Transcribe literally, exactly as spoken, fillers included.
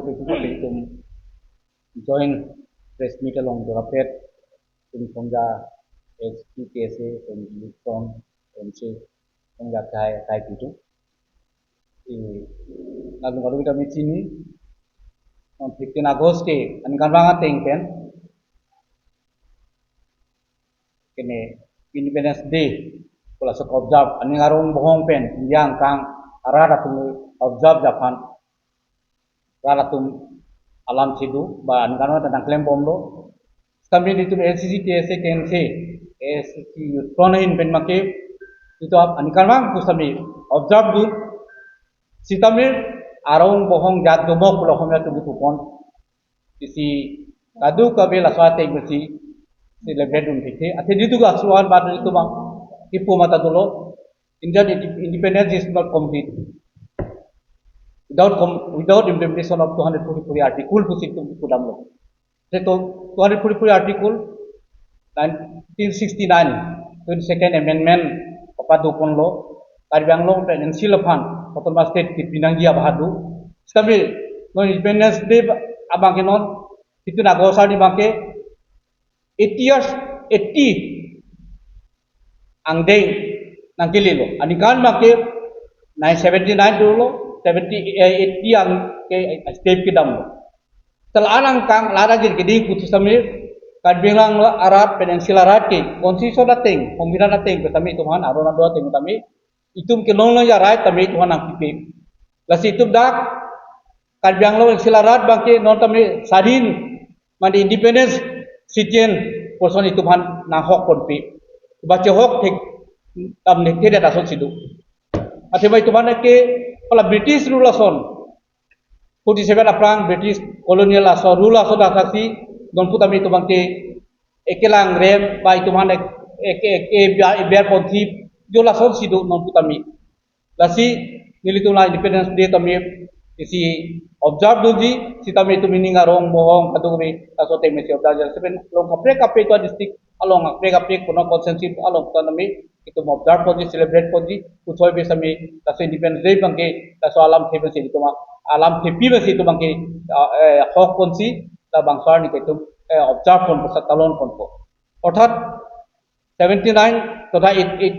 Itum joint press meet along dorapet, itum Khongjak S C T S A, itum Youth Front, M C, Khongjak kai, kai pitu. I, lalu kalau kita mechini, on fifteen August ke, aningkanvang ateng pen, kene Independence Day, pu laso observe, aning arong bohong pen, India angkang, arat atum observe aphan, rat atum alam chidu, ba aningkanvang ta nangklem bomlo. Sitame itum S C T S A K N C, S C Youth Front ahin pen make, itum aningkanvang pusitame observe dun, sitame arong bohong jat domok pulo Ohomia atum itum pon. Isi kadokave laso ateng pensi celebrate dun thekthe. Athe itum ke aswan bat itum bang ipu mata dolo. Indian inde-, independence is not complete without com-, without implementation of two hundred forty-four article pusi itum ipu damlo. Athe to two hundred forty-four article, nineteen sixty-nine, twenty-second amendment kapado ponlo, Karbi Anglong pen N C L aphan autonomous state kipi nangji abahadu. Sitame non Independence Day abang ke non fifteen August arni abang ke eighty years, eighty angdeng nangkelelo. Aningkan abang ke nine seventy-nine dolo, seventy, eh, eighty ang ke step kedamlo. Setelah aningkan lara jir keding putu sitame Karbi Anglong arat pen N C L arat ke constitution ateng, pemilihan ateng, tame itum aphan aron ado ateng tame itum ke long long ya right tame itum aphan nangpipe. Lasi itum dak Karbi Anglong N C L arat abang ke non tame sadhin, mane independence citizen person itum aphan nanghok ponpe. Bache hok thek tam ne thedet ason sidu. Athema itum aphan ke hala British rule ason, forty-seven aphrang British colonial aso rule aso dak saksi, non putame itum abang ke ekelang rem ba itum aphan ek, ek, ek, e, bia, e, biar ponsi, jo lason sidu non putame. Lasi nelitum la Independence Day tame isi observe dunji, sitame itum aning arong bohong kadokave laso ateng pensi observe dunji. Seven long kaprek kaprek itum district along kaprek kaprek kono constituency along tame itum observe ponji, celebrate ponji, puthoi be sitame laso Independence Day abang ke laso alamthe pensi itum alamthepi pensi itum abang ke, ah, eh, hok ponsi labangso arni ke itum, eh, observe pon pusi talon ponpo. Orthat seventy-nine totha eight, eight,